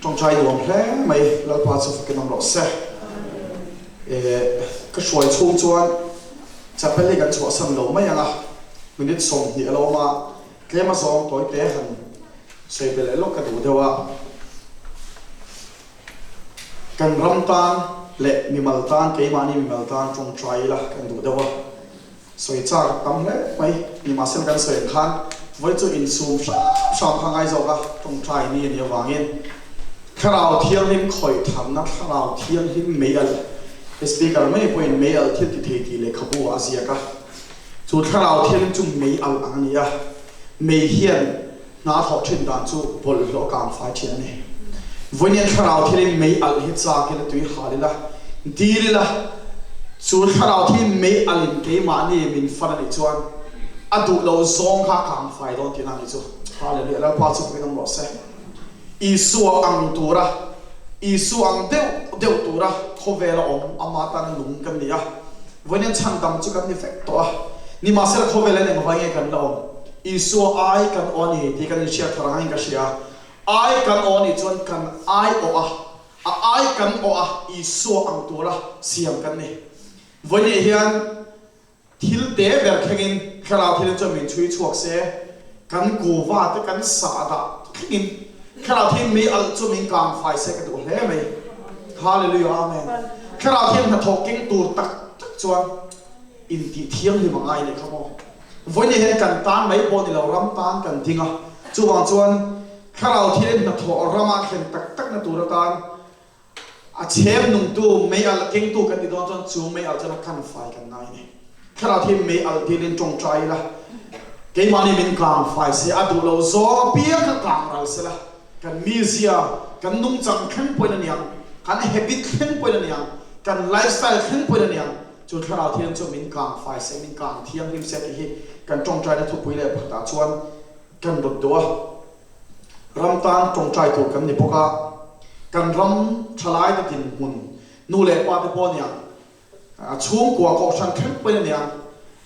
Ṭawngṭai nuam hle mai, Lalpa chu fakin awm rawh se. Ka hruai chhung chuan chapel hi kan chhuahsan lo mai ang a, minute 20 a lo awm a, tlem a zawng tawi te han sawi be leh lawk ka duh deuh a. Kan ram tan leh mimal tan, keimahni mimal tan ṭawngṭai ila kan duh deuh a. Sawi chak tam hle mai. Nimahsela kan sawi ang khan vawi chu insum hram hram kha ngai zawk a, tawngtai ni a nih avangin Thlarau Thianghlim khawih thamna Thlarau Thianghlim mei alh he speaker mai pawhin mei alh thil ti thei tih lehkhabu ah a ziak a. Chu Thlarau Thianghlim chu mei alh ang a ni a, mei hian hna a thawh thin dan chu bawlhhlawh a kang fai thin a ni. Vawiin Thlarau Thianghlim mei alh hi chak ila tui hal ila, dil ila, chu Thlarau Thianghlim mei alhin keimahni min fan a nih chuan a duh lo zawng kha a kang fai dawn tihna a nih chu. Hallelujah! Lalpa chu puiin awm rawh se. Isua ang tura, Isua ang deuh deuh tura khawvela awm ama tana nung kan ni a. Vawiin chhandam chu kan ni vek tawh a, nimahsela khawvel hian engvai nge kan la awm? Isua ai kan aw a ni tih kan inhriat thar angin ka hria. Ai kan aw a nih chuan kan ai awh a, a ai kan awh a Isua ang tura siam kan ni. Vawiin hian thil te ber thlengin thlarau thilin chuan min chhui chhuak se, kan kuva te kan sahdah thlengin thlarau thil mei alh chu min kang fai se ka duh hle mai. Hallelujah Amen. Thlarau thil hnathawh keng tur tak tak chuan intih thianghlim a ngai leh kha maw. Vawiin hian kan tan mai pawh ni lo ram tan kan ding a, chuvang chuan thlarau thilin hnathawh rama thlen tak takna tur atan A chhem nungtu, mei alh kengtu kan ti dawn chuan chu mei alh chuan a kan fai kan ngai a ni. Thlarau hi mei alh dilin tawngtai ila, keimahni min kang fai se, a duh lo zawng apiang kha kang ral se la, kan mizia, kan nungchang thleng pawhin a niang, kan habit thleng pawhin a niang, kan lifestyle thleng pawhin a niang, chu thlarau thian chu min kang fai se, min kang thianghlim se tih hi kan tawngtaina thupui leh pakhatah chuan kan rawt duh a. Ram tan tawngtai tur kan ni bawk a, kan ram thalaite dinhmun, nu leh pa te pawh a niang, chhungkua kohhran thleng pawhin a niang,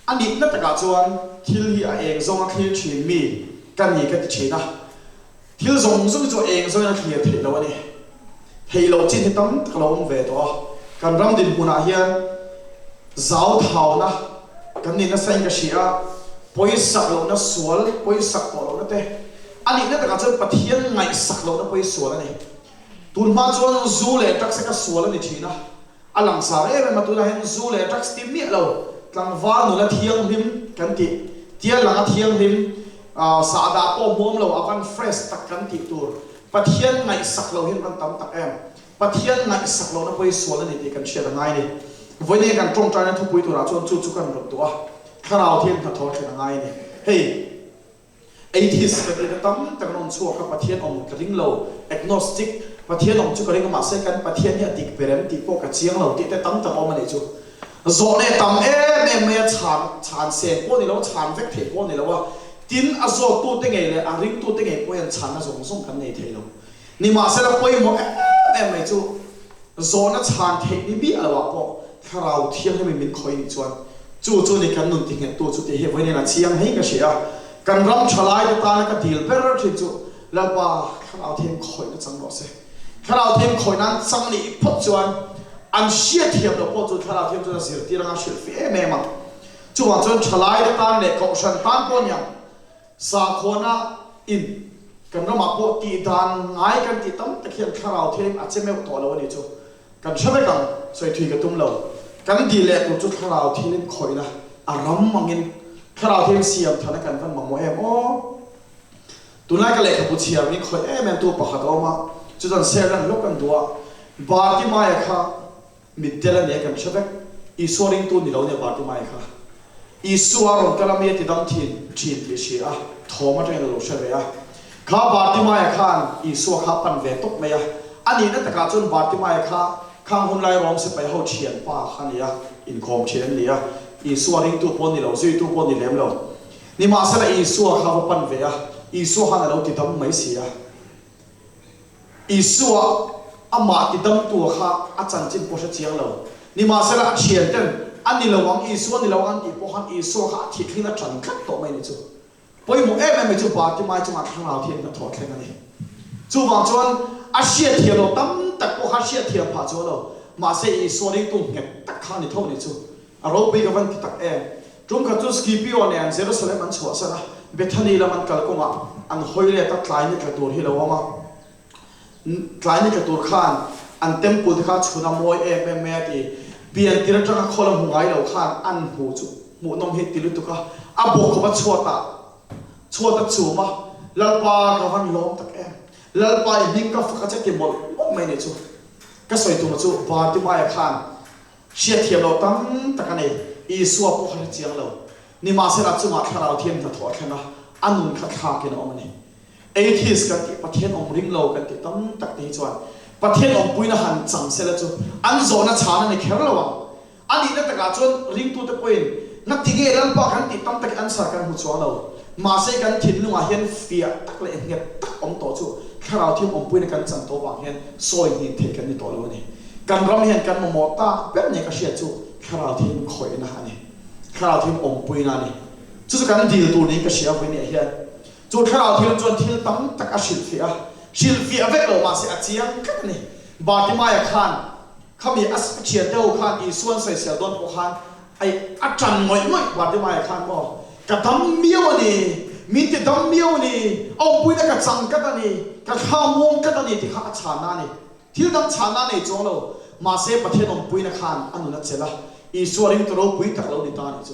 a nihna takah chuan thil hi a eng zawnga thlir thin mi ka ni ka ti thin a, thil zawng zawng hi chu a eng zawngin a thlir theih loh a ni. Theih loh chin hi tam tak a lo awm ve tawh a, kan ram dinhmunah hian zau thauna kan ni nasa in ka hria a, pawisak lohna sual, pawisak tawh lohna te, a nihna takah chuan Pathian ngaihsak lohna pawi sual a ni. Tun hma chuan zu leh drugs te kha sual a ni thin a, a langsar em em a, tunah hian zu leh drugs ti miah lo, tlangval nula thianghlim kan tih, tial langa thianghlim, sahdah pawh hmuam lo, a van fresh tak kan tih tur Pathian ngaihsak lo hi an van tam tak em? Pathian ngaihsak lohna pawh hi sual a ni tih kan hriat a ngai a ni. Vawiin kan tawngtaina thupui turah chuan chu chu kan rawn duh a, thlarau thian hnathawh a thlen a ngai a ni. Hei, atheist kan tihna tam tak an rawn chhuak a, Pathian awm ka ring lo, agnostic, Pathian awm chu ka ring a, mahse kan Pathian hi a dik ber em tih pawh ka chiang lo tih te tam tak a awm a nih chu. Zawhna hi a tam em em mai a, chhan chhan sen pawh a ni lo a, chhan vek theih pawh a ni lo a, tin a zawttute ngei leh a ringtute ngei pawh hian chhanna zawng zawng kan nei thei lo. Nimahsela pawimawh em em mai chu zawhna chhan theih ni miah lo ah pawh Thlarau Thianghlim in min khawih nih chuan chu chu ni kan nun tinghettu chu tih hi vawiin a chiang hei ka hria a, kan ram thalaite tana ka dil ber thin chu Lalpa Thlarau Thianghlim khawihna chang rawh se. Thlarau Thianghlim khawih nan chang nih phawt chuan an hriatthiam loh pawh chu Thlarau Thianghlim chuan a zirtir anga hrilh fih em em a. Chuvang chuan thalaite tan leh kohhran tan pawh aniang sakhuana in kan ramah pawh tih dan ngai kan tih tam tak hian Thlarau Thianghlim a che meuh tawh lo a nih chu. Kan hre vek ang, sawi thui ka tum lo. Kan dil leh tur chu Thlarau Thianghlim khawihna a ram angin Thlarau Thianghlim siam thana kan van mamawh em aw. Tunlai ka lehkhabu chhiar min khawih em em tu pakhat a awm a, chutan share lan lawk kan duh a, Bartimaia kha mitdel a nia kan hre vek, Isua ringtu ni lo nia Bartimaia kha. Isua rawn kal a mi a ti dam thin thin tih a hria a, thawm atangin a lo hre ve a. Kha Bartimaia khan Isua kha a pan ve tawp mai a, a nihna takah chuan Bartimaia kha khang hun lai Rom sipai ho thianpa kha a ni a, inkawm thin an ni a, Isua ringtu pawh ni lo, zuitu pawh ni lem lo. Nimahsela Isua kha va pan ve a, Isua khan a lo ti dam mai si a. Isua amah ti damtua kha a chanchin pawh hre chiang lo. Nimahsela a thian ten a ni lo ang, Isua ni lo ang an tih pawh khan Isua kha a thithlin a tan tlat tawh mai ni chu. Pawimawh em em mai chu Bartimai chungah thlarau thian hnathawh thleng a ni. Chuvang chuan. a hriatthiam loh tam tak pawh kha hriatthiam phah chu a lo. Mahse Isua ringtu nghet tak kha a ni tho nih chu. A ropui ka van ti tak em. Tum khat chu Scipio nen Jerusalem an chhuahsan a, Bethany lam an kal kawngah an hawi let a, tlai ni tla tur hi lo awm a. Tlai ni tla tur khan an temple te kha chhun a mawi em em mai a ti. Pian tir atanga khawl a hmu ngai lo khan an hmu chu hmuhnawm hi ti lutuk a, a bawk khawp a chhuatah chhuat a chum a, Lalpa ka van lawm tak em. Lalpa i hming ka fak a che ti mawlh mawlh mai nih chu. Ka sawi tum a chu Bartimaia khan Hriatthiam loh tam tak a nei. Isua pawh kha hre chiang lo. Nimahsela chungah thlarau thiam hnathawh a thleng a, a nun kha thlakin a awm a ni. Atheist kan tih, Pathian awm ring lo kan tih tam tak te hi chuan Pathian awmpuina han chang sela chu an zawhna chhan a ni kher lo ang. A nihna takah chuan ringtute pawhin ngatinge Lalpa kan tih tam takin answer kan hmu chuang lo. Mahse kan thinlungah hian fiah tak leh nghet tak awm tawh chu thlarau thiam awmpuina kan chan tawh vang hian sawi hnin theih kan ni tawh lo a ni. Kan ram hian kan mamawh tak ber nia ka hriat chu thlarau thiam khawihna a ni. Thlarau thiam awmpuina a ni. Chu chu kan dil tur niin ka hria vawinia hian. Chu thlarau thiam chuan thil tam tak a hrilhfiah a, hrilhfiah vek lo mahse a chiang tlat a ni. Bartimaia khan khami a thiante ho khan Isua an sawisel dawn pawh khan ai a tan ngawih ngawih Bartimaia khan maw ka dam miau a ni, min ti dam miau a ni, a awmpuina ka chang tlat a ni, ka thla muang tlat a ni ti kha a chhanna a ni. Thil dang chhanna nei chuang lo, mahse Pathian awmpuina khan a nun a chelh a, Isua ringtu ropui tak lo ni ta a nih chu.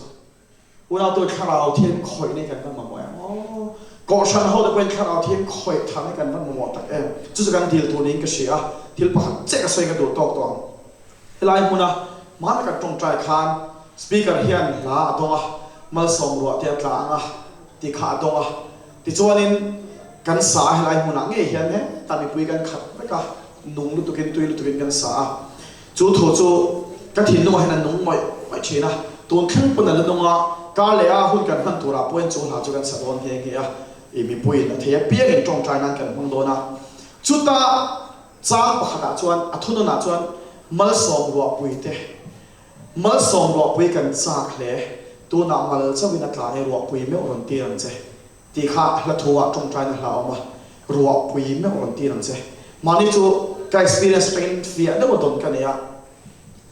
Unautu thlarau thiam khawih nei kan van mamawh em aw. Kohhran ho te pawhin thlarau thiam khawih tha nei kan van mamawh tak em. Chu chu kan dil tur niin ka hria a, thil pakhat chiah ka sawi ka duh tawk tawh ang. Helai hmuna hmana kan tawngtai khan Speaker hian hla a dawng a, malsawm ruah te a tla ang a tih kha a dawng a. Tichuanin kan sa a helai hmunah ngei hian hetah mipui kan khat vek a, nung lutukin tui lutukin kan sa a. Chu thu chu ka thinlungah hian a nung mawih mawih thin a, tun thleng pawn a la nung a, kar leh a hun kan hman turah pawhin chu hla chu kan sa dawn nghe nghe a, i mipuiin a thei apiangin tawngtai nan kan hmang dawn a. Chuta chang pakhatah chuan a thunawnah chuan malsawm ruahpuite Malsawm ruahpui kan chak hle, tunah mal chauhin a tla e ruahpui meuh rawn tir ang che tih kha hla thu ah tawngtaina hla a awm a, ruahpui meuh rawn tir ang che. Mahni chu ka experience atangin fiah deuh a dawn ka nei a,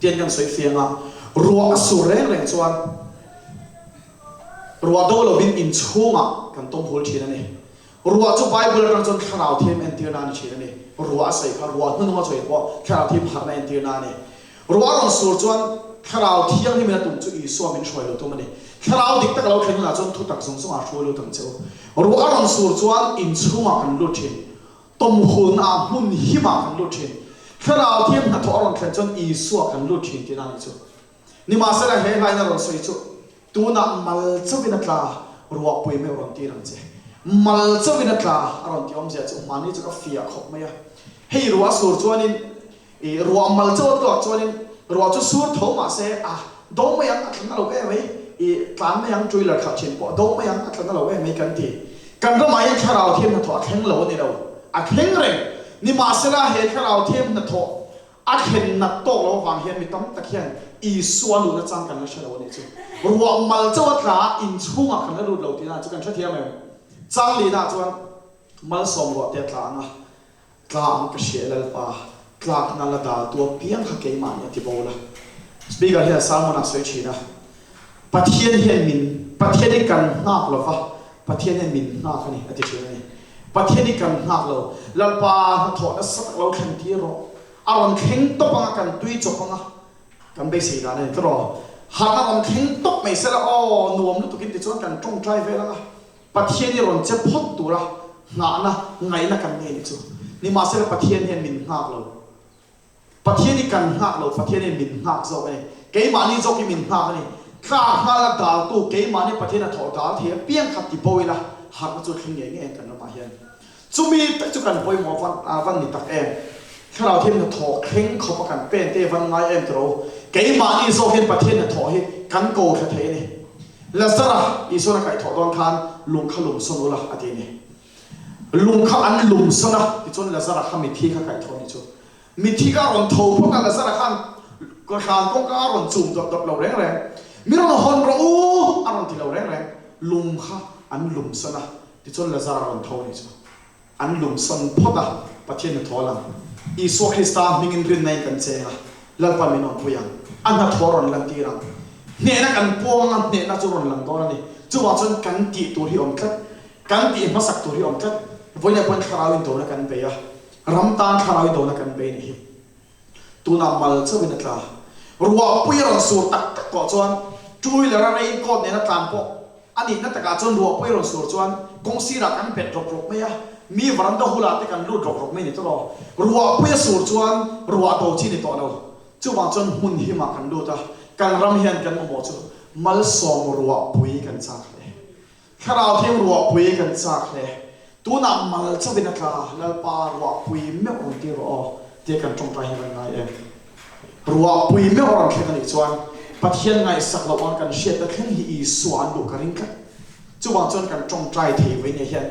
tian kan sawi fiang a, ruah a sur reng reng chuan ruah do lovin inchhungah kan tawm hul thin a ni. Ruah chu Bible atang chuan thlarau thiam entirna a ni thin a ni. Ruah a sawi kha ruah hnunung a sawi pawh thlarau thiam harhna entirna a ni. Ruah a rawn sur chuan thlarau thianghlimin a tum chu Isua min hruai lo tum a ni. Thlarau dik tak a lo thlen hunah chuan thutak zawng zawng ah hruai lut ang che u. Ruah a rawn sur chuan inchhungah kan lut thin. Tawmhulna ah hmun himah kan lut thin. Thlarau thiam hnathawh a rawn thlen chuan Isua kan lut thin tihna a nih chu. Nimahsela he hlain a rawn sawi chu Tunah mal chauhin a tla, ruahpui meuh rawn tir ang che. Mal chauhin a tla, a rawn ti awmzia chu hmani chu ka fiah khawp mai a. Hei ruah a sur chuanin, ih ruah mal chauh a tluak chuanin ruah chu sur tho mah se a do mai ang, a tla na lo em mai, ih tlan mai ang, trailer khalh thin pawh a do mai ang, a tla na lo em mai kan ti. Kan ramah hian thlarau thiam hnathawh a thleng lo a ni lo, a thleng reng. Nimahsela he thlarau thiam hnathawh A thlen nat tawk lo avang hian mi tam tak hian Isua luhna chang kan la hre lo a nih chu. Ruah mal chauh a tla a, inchhungah kan la lut lo tihna chu kan hrethiam em? Chang lihnaah chuan malsawm ruah te a tla ang a, tla ang ka hria e Lalpa, tlakna la dal tu apiang kha keimah nih a ti bo la. Speaker hian sermon ah sawi thin a, Pathian hian min, Pathian hi kan nghak lo va, Pathian hian min nghak a ni a ti thin a ni. Pathian hi kan nghak lo, Lalpa hnathawh nasa tak lo thlen tir rawh, a rawn thleng tawp anga kan tui chawp anga kan beisei dan a ni tawh. Harh a rawn thleng tawp mai sela aw nuam lutukin tichuan kan tawngtai vel anga Pathian hi rawn che phawt tura nghahna ngaihna kan nei ni chu. Nimahsela Pathian hian min nghak lo. Pathian hi kan nghak lo, Pathian hian min nghak zawk a ni. Keimahni zawk hi min nghak a ni. Tlak nghal a daltu keimahni Pathian a thawh dal thei apiang kha ti bo ila, harhna chu thleng ngei ngei ang kan ramah hian. Chumi tak chu kan pawimawh van a van ni tak em. Thlarau thiam hnathawh thleng khawp a kan pen te van ngai em tiro. Keimahni zawk hian Pathian hnathawh hi kan ko thla thei a ni. Lazara Isuan a kaihthawh dawn khan lung kha lum sawn ula a ti a ni. Lung kha an lum sawn a, tichuan Lazara kha mithi kha kaihthawh ni chu. Mithi kha a rawn tho phawt a, Lazara khan hlan kawngka a rawn chum dawp dawp lo reng reng. Mi rawn hawn rawh u a rawn ti lo reng reng. Lung kha an lum sawn a, tichuan Lazara rawn tho ni chu. An lum sawn phawt a. Pathian hnathawh a lang. Isua Krista hmingin rinna in kan cheng a, Lalpa min awmpui ang. A hnathawh a rawn lantir ang. Hnehna kan puang anga hnehna chu rawn lang dawn a ni. Chuvang chuan kan tih tur hi awm tlat. Kan tih hmasak tur hi awm tlat. Vawiinah pawhin thlarau indona kan bei a, ram tan thlarau indona kan bei a nih hi. Tunah mal chauhin a tla. Ruahpui a rawn sur tak tak tawh chuan two wheeler a rain coat nena tlan pawh a nihna takah chuan ruahpui a rawn sur chuan kawng sirah kan bet rawk rawk mai a, mi varanda hulah te kan lut rawk rawk mai ni tawh lo. Ruahpui a sur chuan ruah do chi ni tawh lo. Chuvang chuan hmun himah kan lut a, kan ram hian kan mamawh chu malsawm ruahpui kan chak hle. Thlarau thiang ruahpui kan chak hle. Tunah mal chauhin a tla, Lalpa ruahpui meuh rawn tir rawh aw, tia kan tawngtai hi kan ngai em? Ruahpui meuh rawn thleng a nih chuan Pathian ngaihsak loh ang kan hriatna thleng hi Isua an duh ka ring tlat. Chuvang chuan kan tawngtai thei vei nia hian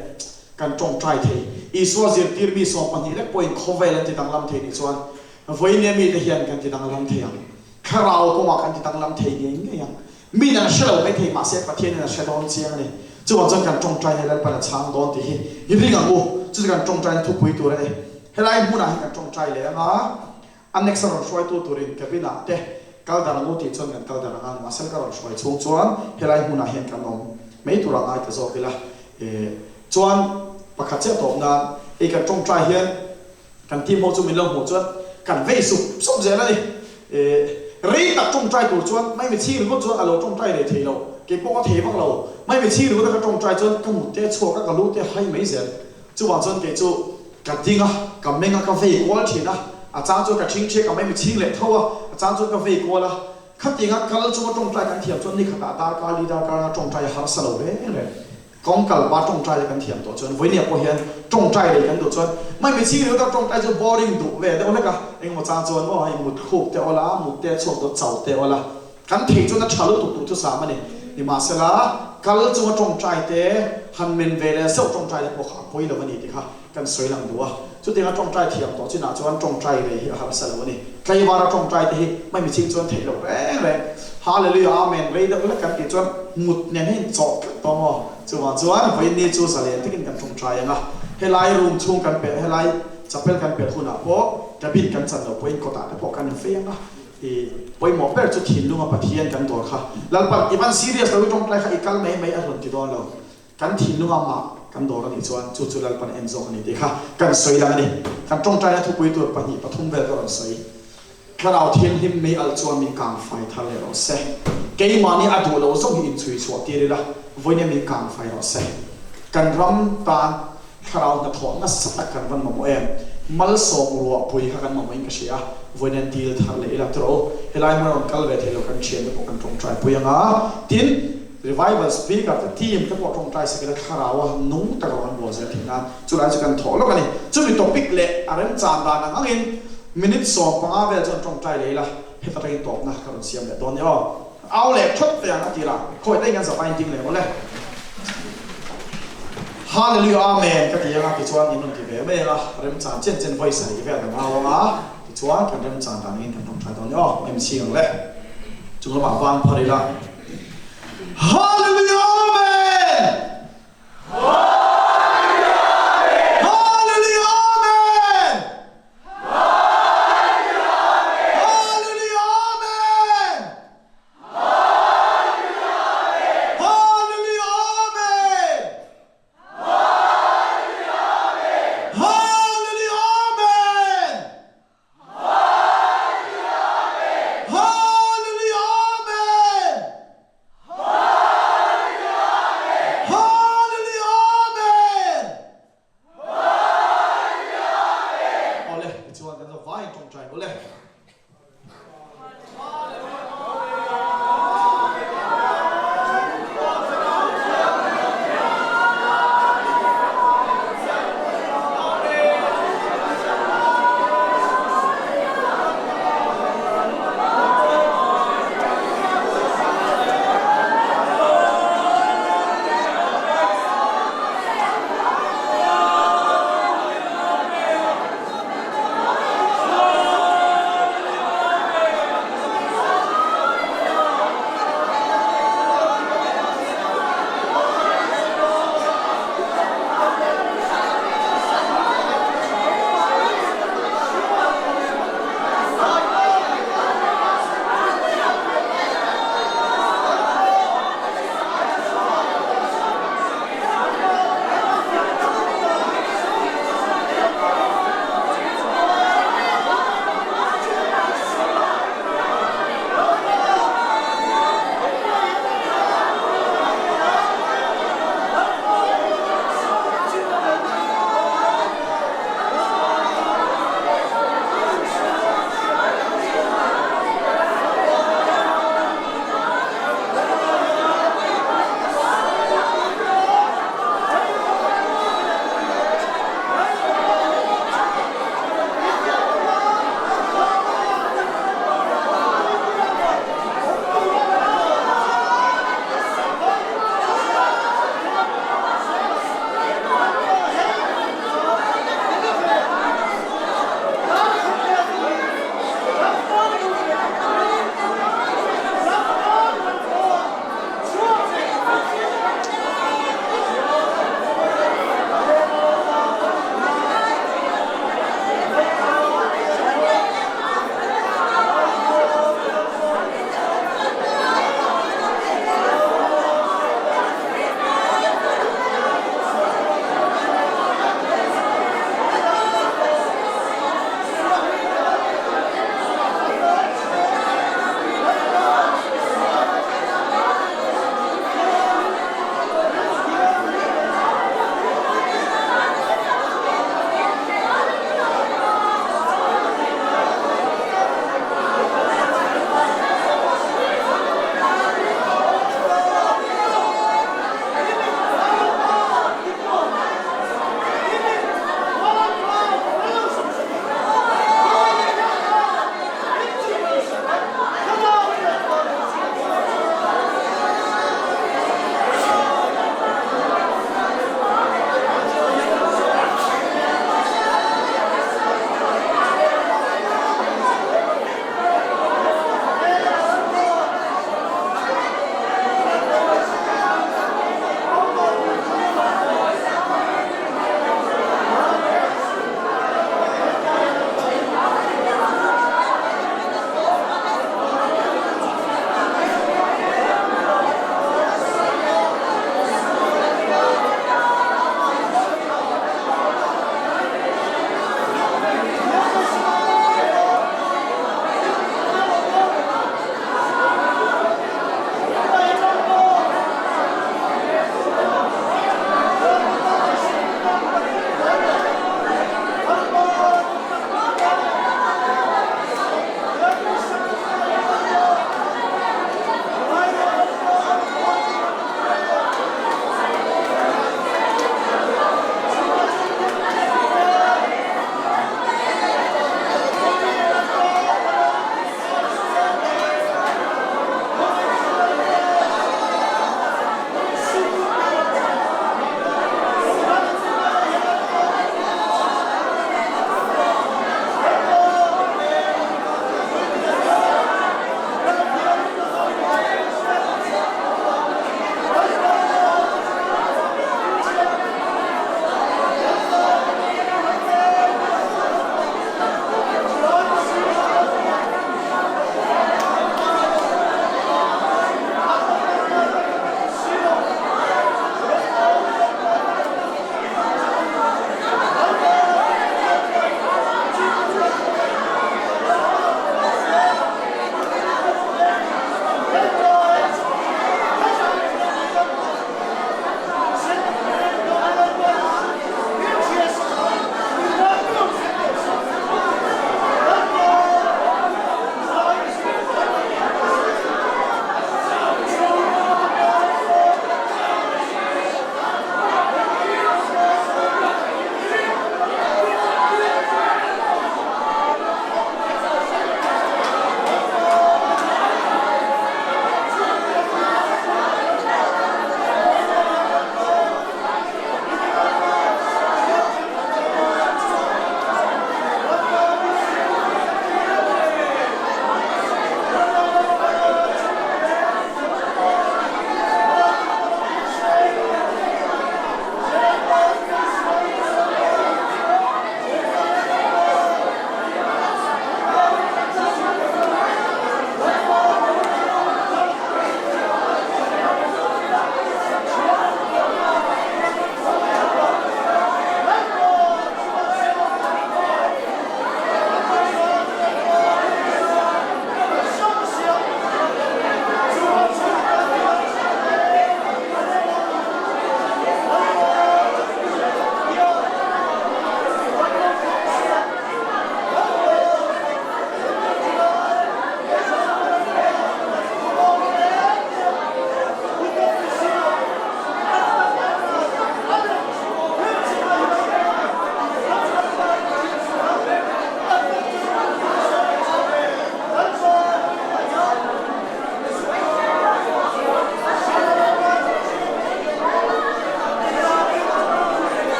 kan tawngtai thei. Isua zirtir mi 12 lek pawhin khawvel an ti danglam thei nih chuan vawinia mite hian kan ti danglam thei ang. Thlarau kawngah kan ti danglam thei ngei ngei ang. Min an hre lo mai thei mahse Pathianin a hre dawn chiang a ni. Chuvang chuan kan tawngtaina Lalpan a chhang dawn tih hi i ring ang u. Chu chu kan tawngtaina thupui tur a ni. Helai hmunah hian kan tawngtai leh ang a, a next a rawn hruaitu turin cabin ah te kal dar ang u tih chuan kan kal dar ang a, nimahsela ka rawn hruai chhung chuan helai hmunah hian kan awm mai tur a ngai ta zawk ila. Chuan pakhat chiah tawp nan hei kan tawngtai hian Kan team ho chu min lo hmuh chuan kan vei sup sup zel a ni. Rei tak tawngtai tur chuan mai mi chhing ringawt chuan a lo tawngtai rei thei lo. Kei pawh ka thei vak lo. Mai mi chhing ringawt a ka tawngtai chuan ka mut te a chhuak a, ka lu te a hai mai zel. Chuvang chuan kei chu ka ding a, ka meng a, ka vei kual thin a. A chang chuan ka thingthia ka mai mi chhing leh tho a, a chang chuan ka vei kual a. Khatianga kal chunga tawngtai kan thiam chuan nikhatah darkar li darkar anga tawngtai a harsa lo reng reng. Kawngkal pa tawngtai leh kan thiam tawh chuan vawinia pawh hian tawngtai lei kan duh chuan mai mi chhing ringawt a tawngtai chu boring duh ve deuh hlek a, engemaw chang chuan maw hei mut khuk te awla, mut te chhuak dawt chau te awla kan thei chuan a tha lutuk duh thusam a ni. Nimahsela kal chunga tawngtai te han men ve leh zeuh tawngtai te pawh kha a pawi lo a ni tih kha Kan sawi lang duh a, chutianga tawngtai thiam tawh chinah chuan tawngtai rei hi a harsa lo a ni. Tleivara tawngtai te hi mai miching chuan theih loh reng reng. Hallelujah Amen rei deuh hlek kan tih chuan mut nen hi in chawh tlat tawh maw? Chuvang chuan vawiin chu zalen takin kan tawngtai ang a, helai room chhung kan pelh helai chapel kan pelh hunah pawh cabin kan chan loh pawhin kawtah te pawh kan infei ang a, i pawimawh ber chu thinlunga Pathian kan dawr kha Lalpan i van serious lo i tawngtai kha i kal mai mai a rawn ti dawn lo. Kan thinlung a mah kan dawr a nih chuan chu chu Lalpan a en zawk a ni tih kha kan sawi lang a ni. Kan tawngtaina thupui tur pahnih pathum vel ka rawn sawi. Thlarau Thianghlim mei alh chuan min kang fai thar leh rawh se. Keimahni a duh loh zawng hi inchhui chhuah tir ila, vawiin min kang fai rawh se. Kan ram tan thlarau hnathawh nasa tak kan van mamawh em? Malsawm ruahpui kha kan mamawhin ka hria a, vawiin an dil thar leh ila tiraw u. Helai hmun a rawn kal ve thei lo kan thiante pawh kan tawngtai pui ang a, tin, Revival Speaker te team te pawh tawngtai sak ila thlarau a nung tak rawh an bual zel theih nan chulai chu kan thawh lawk a ni. Chumi topic leh a remchan dan ang angin minute 15 vel chuan tawngtai leh ila heta tangin tawpna ka rawn siam leh dawn ni aw. Au leh thawt teh ang a tirah khawi te in kan zavai in ding leh mawle. Hallelujah Amen ka ti anga tichuan in rawn ti ve mai anga remchan chen chen vawi sarih vel kan au anga tichuan kan remchan dan angin kan tawngtai dawn ni aw. Mching ang le. Chung lamah van phar ila. Hallelujah Amen! Hallelujah Amen! Hallelujah Amen! Hallelujah Amen! Hallelujah Amen! Hallelujah Amen! Hallelujah Amen! Awle, tichuan kan zo vaiin tawngtai awle.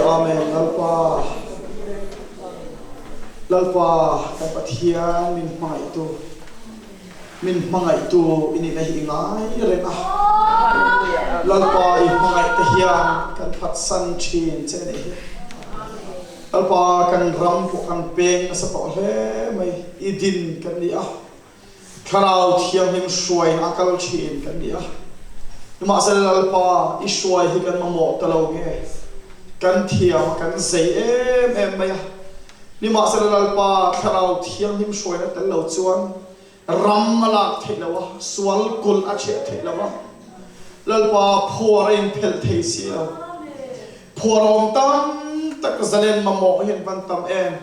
Hallelujah Amen Lalpa Lalpa kan Pathian min hmangaihtu min hmangaihtu i nihna hi i ngai reng a Lalpa i hmangaih te hian kan phatsan thin che nih hi Lalpa kan ram pawh kan peng nasa tawh hle mai i din kan ni a Thlarau Thianghlim hruaiin a kal ṭhin kan ni a. Nimahsela Lalpa, i hruai hi kan mamawh ta lo nge? Kan thiam a, kan zei em em mai a. Nimahsela Lalpa, Thlarau Thianghlim hruaina tel lo chuan ram a lak theih lo a, sual kulh a ṭhiah theih lo a. Lalpa, phuar a inphelh thei si lo. Phuar awm tam tak zalen mamawh hi an van tam em?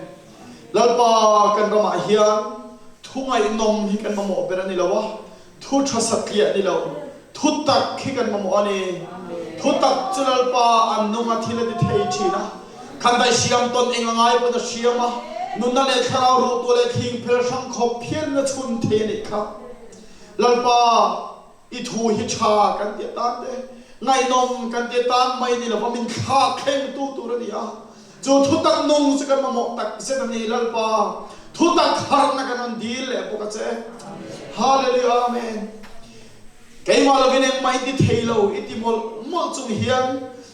Lalpa, kan ramah hian thu ngaihnawm hi kan mamawh ber a ni lo a, thu tha satliah ni lo, thu tak hi kan mamawh a ni. Thu tak chu Lalpa an nunga thil a ti thei thin a, khan daihsiam tawn eng a ngai pawn a hriam a, nunna leh thlarau ruhtuah leh thing phel hrang khawp hian a chhun thei a nih kha. Lalpa, i thu hi tha kan ti atan te, ngaihnawm kan ti atan mai ni lova min thlak thlengtu tur a ni a. Chu thutak nung chu kan mamawh tak zet a ni, Lalpa. Thutak harhna kan rawn dil leh bawk a che. Hallelujah Amen. Keimah lovin engmah in ti thei lo i ti mawlh mawlh chung hian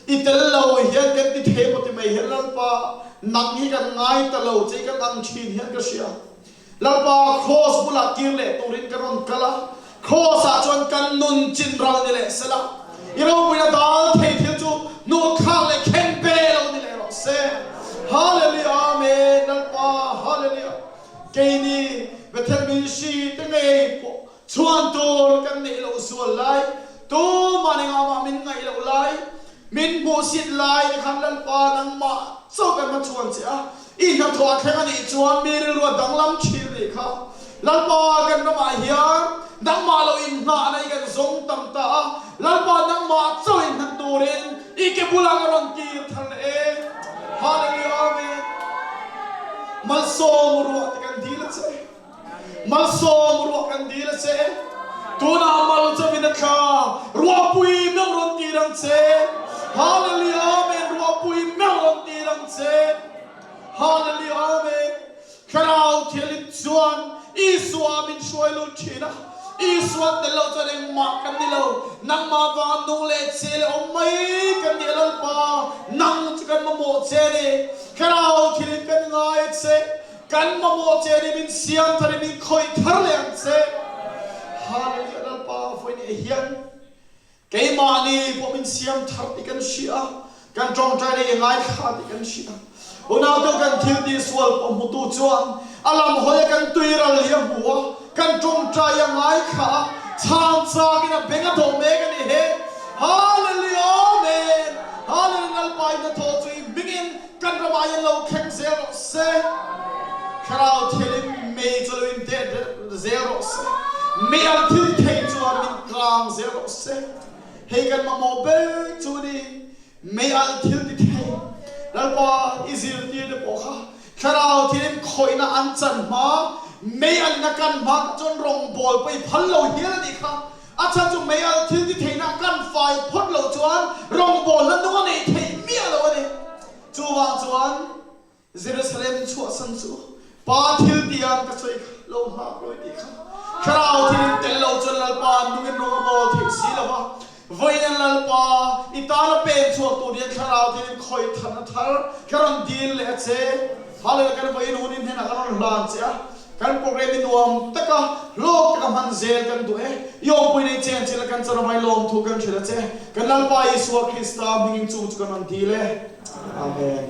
i tel lo hian kan ti thei maw ti mai hian Lalpa nang hi kan ngai ta lo che i kan ang thin hian ka hria. Lalpa Kraws bulah kir leh turin ka rawn kal a, Kraws-ah chuan kan nun chin ral ni leh sela, i ropuina dal thei thil chu hnuhthlak leh khen pe lo ni leh rawh se. Hallelujah Amen Lalpa Hallelujah Keini Bethel Ministry te ngei pawh chhuan tur kan neih loh zual lai, tumah engah mah min ngaih loh lai, Min hmuhsit lai te khan Lalpa nangmah chauh kan hma chhuan che a, i hnathawh a thleng a nih chuan mi rilru a danglam thin a nih kha. Lalpa kan ramah hian nangmah lo inhnahna i kan zawng tam ta a, Lalpa nangmah chauh inhnat turin i ke bulah ka rawn kir thar leh e. Hallelujah Amen. Malsawm ruah te kan dil a che. Malsawm ruah kan dil a che. Tunah mal chauhin a thla. Ruahpui meuh rawn tir ang che. Hallelujah Amen Ruahpui meuh rawn tir ang che. Hallelujah Amen Thlarau Thianghlim chuan Isua min hruai lut thin a. Isua tel lo chuan engmah kan ni lo. Nangmah vanga nung leh che leh awm mai kan ni a Lalpa. Nang chu kan mamawh che a ni. Thlarau Thianghlim kan ngai a che. Kan mamawh che ni min siam thar i min khawih thar leh ang che. Hallelujah Lalpa vawiin eh hian keimahni pawh min siam thar tih kan hria, kan tawngtai leh i ngaithla tih kan hria. Unaute kan thil tih sual pawh hmutu chuan a lam hawi a kan tui ral hi a hmu a, kan tawngtai a ngaithla a, chhang chak in a beng a dawh mek a ni he. Hallelujah Amen Hallelujah Lalpa in hnathawh chu i hmingin Kan ramah hian lo thleng zel rawh se. Thlarau thialin mei chu lo in det zel rawh se. Mei ang thil thei chuan min kang zel rawh se. Hei kan mamawh ber chu a ni. Mei al thil ti thei Lalpa i zirtir te pawh kha Thlarau thialin khawihna an chan hma, mei alin a kan hma kha chuan rawngbawl pawh i phal lo hial a nih kha. A chhan chu mei al thil ti theihna kan fai phawt loh chuan rawngbawlna nung a neih theih miah lo a ni. Chuvang chuan Jerusalem chhuahsan chu Pa thil tiang ka sawi kha lo nghak lawi tih kha Thlarau thil in tel lo chuan Lalpa nungin rawng a bawl theih si lo va. Vawiin Lalpa i tana pen chhuak tur hian Thlarau thil in khawih than a thar ka rawn dil leh a che. Hallelujah kan vawiin hun in hnenah ka rawn hlan che a. Kan program hi nuam taka hlawk taka hman zel kan duh e. I awmpui nei chen chin a kan charamai lawmthu kan hrilh a che. Kan Lalpa Isua Krista hmingin chung chu kan rawn dil e. Amen.